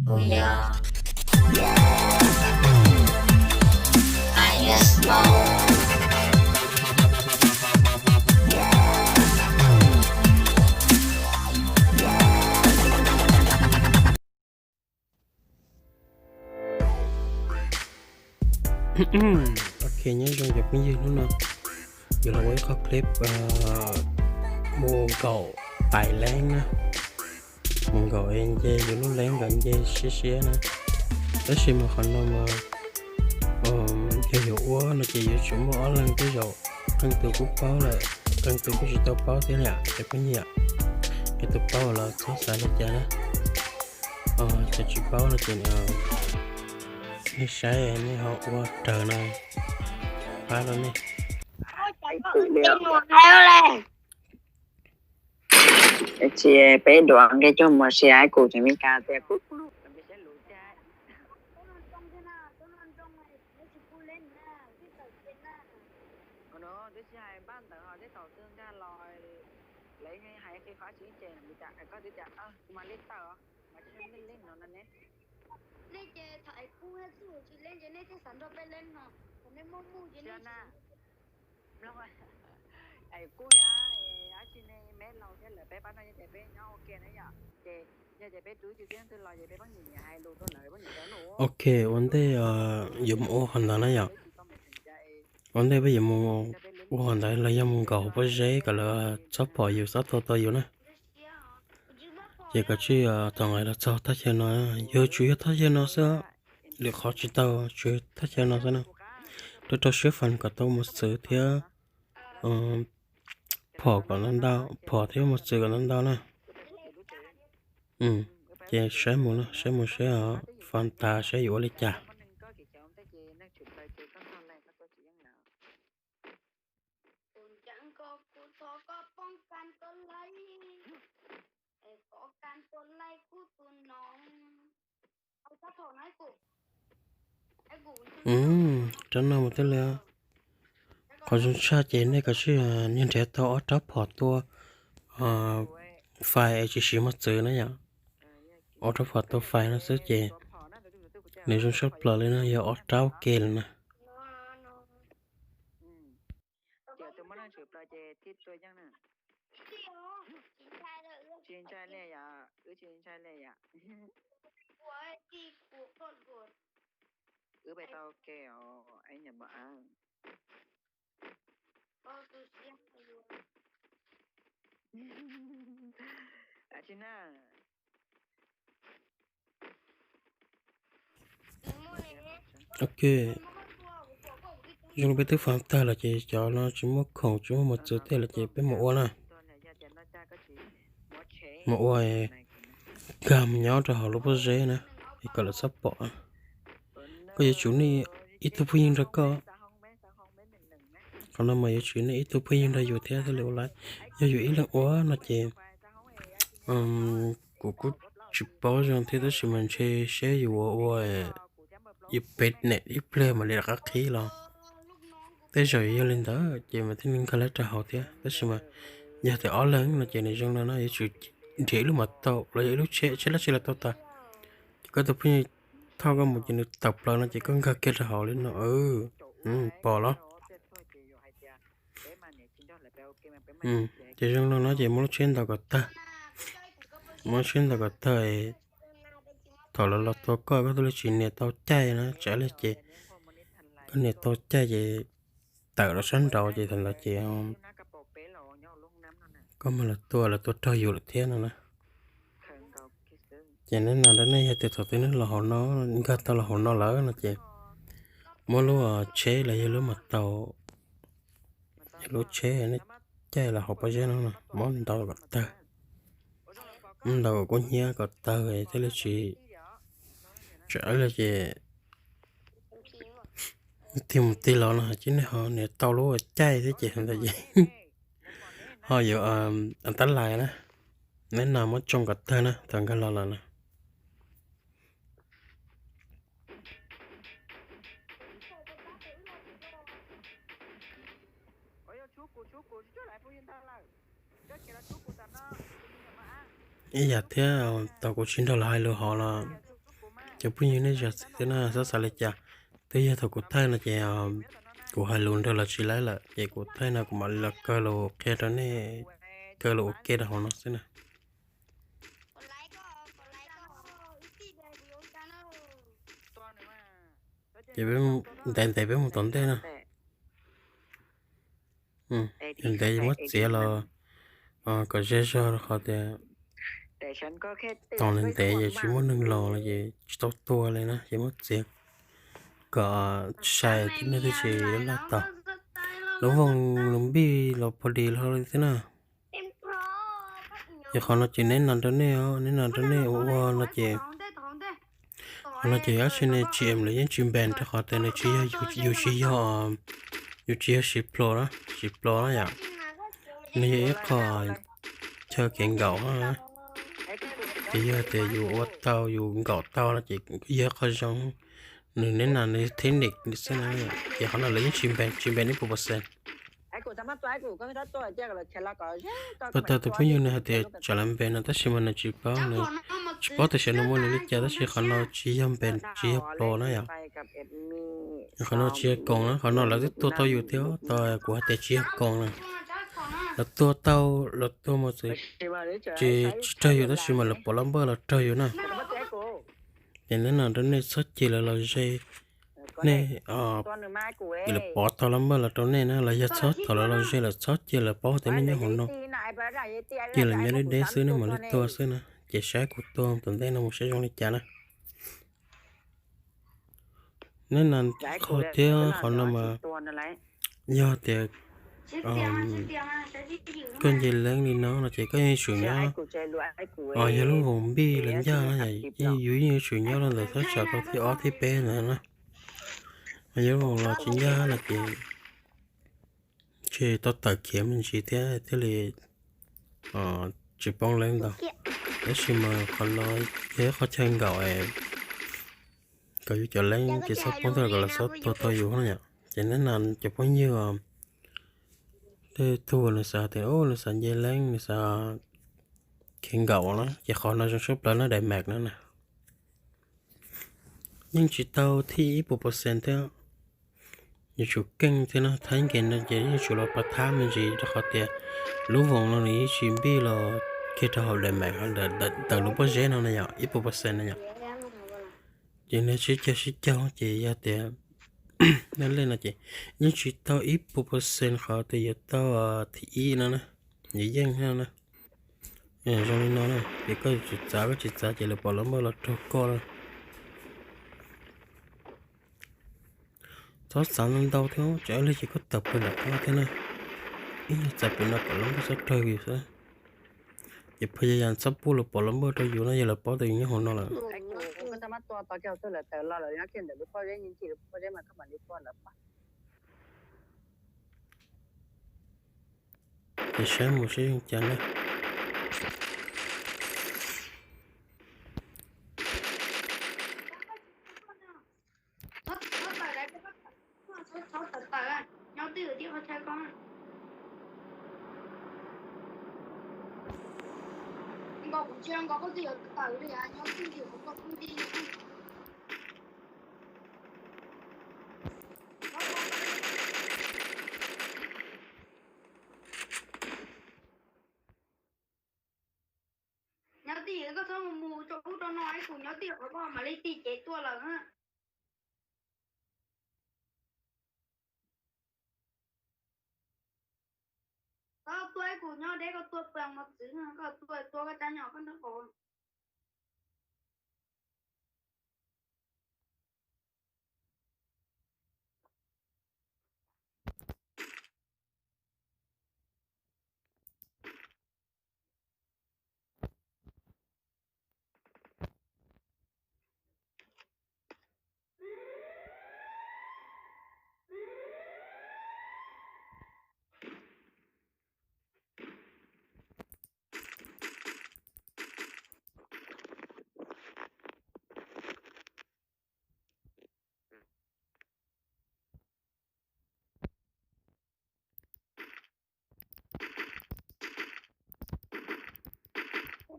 Kuv yog I just smoke. Ok, nyob zoo cov phooj ywg, hnub no yuav los ua ib qho clip mus nkaum tais leeb na. Mus nkaum nce yus lub leeb nkawd nce siab siab na. Tab sis mas qhov no mas yog yuav ua no ces yuav tsum muaj ob leeg tej zaum qee tus kuj paub lawm, qee tus kuj tsis tau paub thiab na cov phooj ywg. Cov tus paub los txhob xav li cas na. Cov tsis paub no ces nej saib nej ho ua raws no. Pab rau nej. Tsis peb duav nqe cuag mus sia kuv tseem me kas tias kuv twb tsis hais npaj ntawd ho tej thaum twg nkag los lawv hais qhia qhov tsis ces koj twb tias kuv mam li tawm os, mas tsis yog nej leej no no ne. Nej ces thaum es kuv tsis leej ces nej thiaj xav nrog peb leej no, thaum nej muaj muj ces nej tsis Es kuj yog, ab tsi ne, me laus thiab lawm peb pab no yog tias peb nyob ua ke na yom, ces yog tias peb rub ib tug twg los ces peb pab nyiam nyiam hais lus rau lawv, pab nyiam cov num. Ok, ua ntej yuav mus ua qhov ntawd na yom. Ua ntej peb yuav mus ua qhov ntawd los yog mus nkaum hauv pob zeb kom lawv txhob phom yus, txhob thau tau yus na. Ces kav tsij thaum nqaim los txog thaj chaw no, yuav tsum yog thaj chaw no xwb, lwm qhov tsis tau, tshuav thaj chaw no xwb na. Rau rau siab fas kom tau mos txwv thiab phom kom ntau ntau, phom thiab mos txwv kom ntau ntau na. Ces saib mus, saib mus seb fas tas saib yuav ua li cas. Rab no mus tej li. Qhov zoo tshaj ces nej kav tsij niag nrhiav tau ob rab phom tua fais es tsis siv mos txwv na yom. Ob rab phom tua fais no xwb ces nws zoo tshaj plaws li na, yog ob rab ua ke lawm na. Ok, zoo li peb twb fas tag lawm ces cov no tsis muaj khoom tsis muaj mos txwv tej lawm ces peb mus ua na. Mus ua, nkag mus nyob rau hauv lub pob zeb na, es kom lawv txhob pom. Koj yuav tsum nij ib tug phooj ywg nrog koj. Qhov no mas yuav tsum nij ib tug phooj ywg nrog yus thiab thiaj li ua lawm. Yog yus ib leeg ua no ces kuv kuj tsis paub zoo thiab tab sis mas ntshe seb yus ua ua yus pem nem ib pliag mam li rov qab qhib los. Tej zaum yog li ntawd ces mas thiaj li nkag lawv rau hauv thiab, tab sis mas yog tias ob leeg no ces nws zoo no na, yuav tsum nrhiav ib lub mos taus los yog ib lub tsheb, tsheb dab tsi los tau tas. Ces koj tus phooj ywg thauj koj mus ces nws tawm plaws no ces koj nkag kiag rau hauv li no, pom los. Ces zoo no no ces muab lub tsheb ntaus kom tawg. Muab lub tsheb ntaus kom tawg, thaum lawv los tua koj, koj thiaj li tsis nias tau caij na, tsam ib pliag ces koj nias tau caij ces tawm rau sab nraud ces thaum ntawd ces koj mam los tua, lawv tua raug yus lawm thiab no na. Ces neb no, nej yog tias thaum twg neb los hauv no, nkag tau los hauv no lawm no ces muab lub tsheb los yog lub mos taus, yog lub tsheb nej caij los hauv pob zeb no, muab ntaus kom tawg, muab ntaus kom kub hnyiab kom tawg thiaj li tsis, tsam ib pliag ces tig mus tig los no ces nej ho nias tau lub caij thiab ces ntawd ces ho yuav tab lais na. Neb no muab tsoo kom tawg na, thaum nkag los lawm na. Ib yam thiab, tau kuv tsis nrog lawv hais lus hov los Cov phooj ywg nej zam txim thiab na, txhob xav li cas. Twb yog thaum kuv thaij no ces kuv hais lus nrog los tsis laib lawm, ces kuv thaij no kuv mam li los kaw los qhia rau nej, kaw los ua ke rau hauv no xwb na. Ces ntev ntev peb mus tom ntej na. Ntev ntev muab txiav los kom ze zog rau qhov tias tos ntev ntev ces tsis muaj neeg los los ces tsis tau tua li na, ces muab txiav kom sai tib neeg twb tsis laj tau. Lub voos lub npij los pha dis hlo li thiab na. Ces qhov no ces neb nas rau nej, neb nas rau nej ua ua no ces, qhov no ces dab tsi ne tsis em lawv yeej tsis npees rau qhov tias nws tsis yog, yus tsis yog, yus tsis yog siv plo na, siv plo na yom. Nws yog ib qho chaw kev nkaum na. Ces yog tias yus ua tau yus nkaum tau no ces yog qhov zoo. Nws neb nas nws thib nim xwb na, ces qhov no lawv yeej tsis npees, tsis npees ib puas percent. Pas tau tus phooj ywg nws hais tias tsam lawv npees no tab sis mas nws tsis paub, nws tsis paub tias sawv nws muaj nws li cas, tab sis qhov no tsis yog npees tsis yog plo na yom. Qhov no tsis yog koos na, qhov no lawv twb tuag tau yus thiab, tau kuv hais tias tsis yog koos na. Lawv tuag tau, lawv tuag mus txwv, tsis, tsis raug yus tab sis mas lawv pov lab npawj los raug yus na. Ces neb no rau nej txhob cia lawv los ze nej, lawv pov tau lab npawj los rau nej na, los yog txhob thaum lawv los ze lawm txhob cia lawv paub tias nej nyob hauv no, cia lawv nyob deb deb xwb nej mam li tuag xwb na. Ces saib kuv tuag tom ntej no mus saib zoo li cas na. Neb na, qhov thiab qhov no mas yog tias koj nce leeb li no no ces koj yeej tsum nyob, yog lub voos npij los ncaj no yus yeej yuav tsum nyob rau ntawm thaj tsam rau thib ob thib peb ntawd na. Yog lub voos los tsis ncaj no ces tsis tau tawm khiav me ntsis thiab thiaj li tsis poob leeb ntau. Tab sis mas qhov no yog ib qhov chaw nkaum kom yus cov leeb ces txhob poob tag kom lawv txhob tuag tau yus na yom. Ces neb na cov phooj ywg, tej tug nws xav tias nws xav nce leeb nws xav khiav nkaum na ces qhov no zoo siab plaws na, daim mam no na. Yeej tsis tau thib ib puas percent thiab. Yuav tsum keej thiab no, thaib nkees no ces yeej tsum los pab thab me ntsis rau qhov tias lub voos no nws yeej tsis npij los kiag rau hauv daim mam, tawm lub pob zeb no na yom, ib puas percent na yom. Ces nws sib caug sib caug ces yog tias nej lej no ces yeej tsis tau ib puas percent qhov tias yuav tau thib ib no na, yuav yeej no na. Zoo li no na ces koj yuav tsum txav, koj tsis txav ces lawv pov lab npawj los raug koj na. Txhob txav ntau ntau thiab, tsam ib lig ces koj tawm pw nram qab thiab na. Ib nyuag txav pem no kom lab npawj txhob raug yus xwb. Ces pha yas yas txhob pub lawv pov lab npawj rau yus no, yog lawv paub tias yus nyob hauv no lawm. Ces saib mus saib zoo cas na. Nyob twj ywm, koj txhob mus mus rau ub rau no, ib kuv nyob twj ywm qhov koj mam li tig cev tuaj lawm na. Koj tuaj ib kuv nyob deb, koj tuaj pw mos txwv, koj tuaj tua koj cab nyom koj nrog qaum.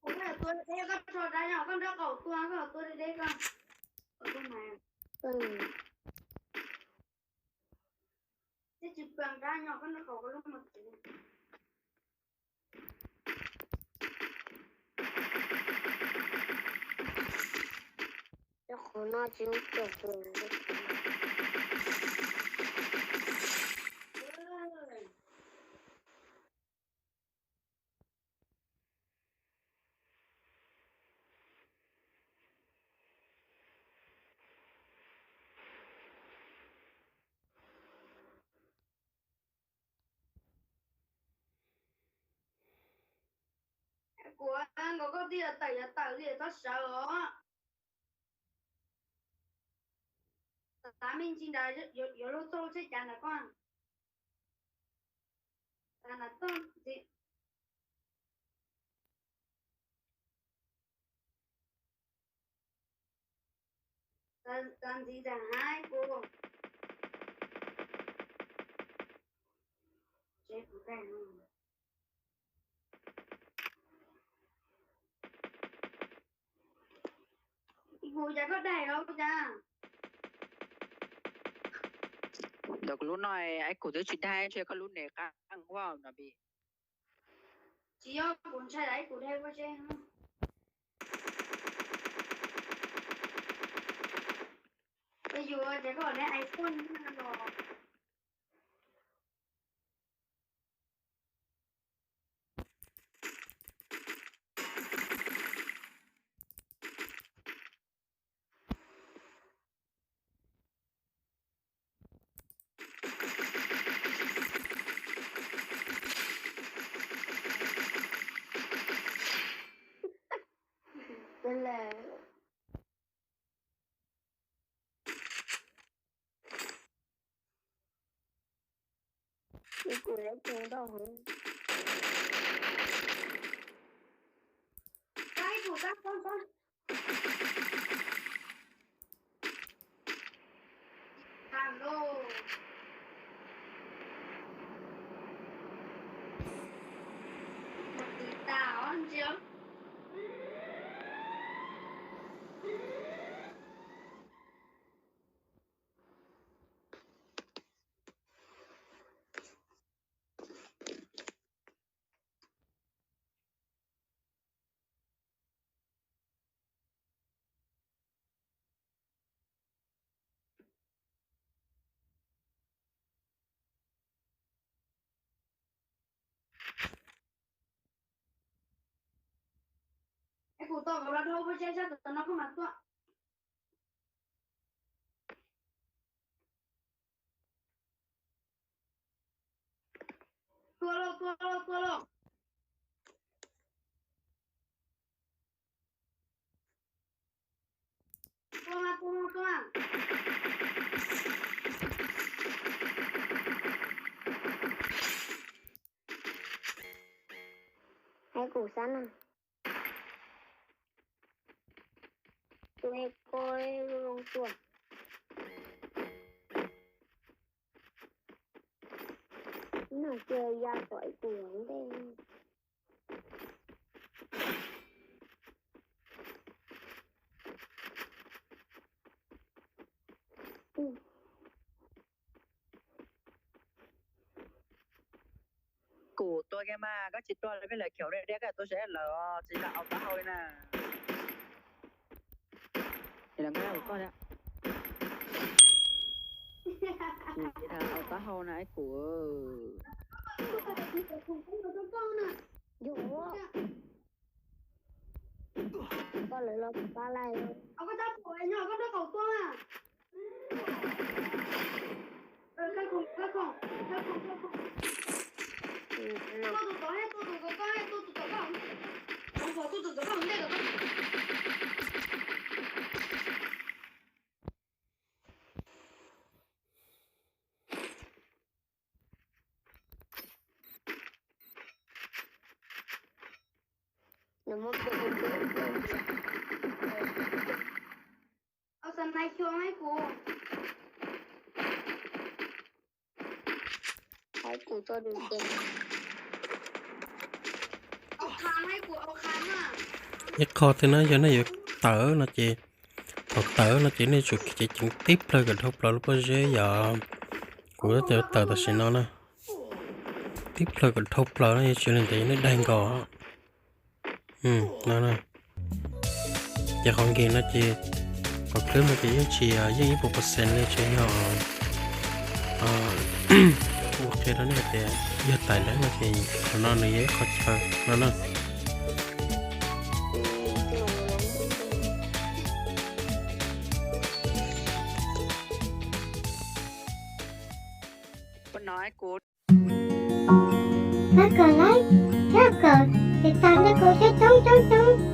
Koj tua deb, koj rho cab nyom koj nrog qaum tua, koj tua deb deb koj. nyob koj nrog kaum koj lub mus txiv. Cov qhov no tsis muaj cov. Kuv nkaus koj twb yuav tawm yuav tawm li txhob sawv os. Xav me ntsis ntawd yuav luag txog lub tsheb cav ntawd koj. Xav ntawd txog ntxiv. Xav ntxiv ntawm haib kuv. Kuv cas koj daig los cas? Ntawm kuv lub no, aib kuv twb tsis daig, ntshe koj lub nws qab ua no bi. Tsis yog kuv ntshai aib kuv daig ua tse. Yuav ces koj daig iPhone los. Kuv lawv tau ntau heev. Es kuv tau kom los dhau pua tseg sab tom no koj mam tuaj. Tua lauj, tua lauj, tua lauj. Tua mas, tua mas, tua mas. Hais kuv xab na. Tua ko zoo tuaj. No cia ya kom ib tug ntej. Kuv tua kiag mas koj tsis tua li peb lawv khiav deb deb, koj tua seb lawv tsis tau au taub hau li na. Tsis tau au taub hau na ib kuv. Koj lawv los kuv pab laij. Au xab nais xyuas hais kuv. Hais kuv tau dub ces. Ib qho twg na yog nej yuav tawm no ces, thaum tawm no ces nej tsum ceev ceev tib plawg kom dhau plaws lub pob zeb yom. Kuv yuav tawm tam sim no na. tib plhaw kom dhau plaws no yog tsis li ntawd yog nej daig nkaus no. Ces qhov game no ces qhov clip no ces yeej tsis yeej ib puas percent li, tsuas yog ua qhia rau nej hais tias yog tais dawb no ces qhov no nws yog ib qho chaw no na. Pab kom like, thiab kom tiv tam rau kuv thiab coob coob coob.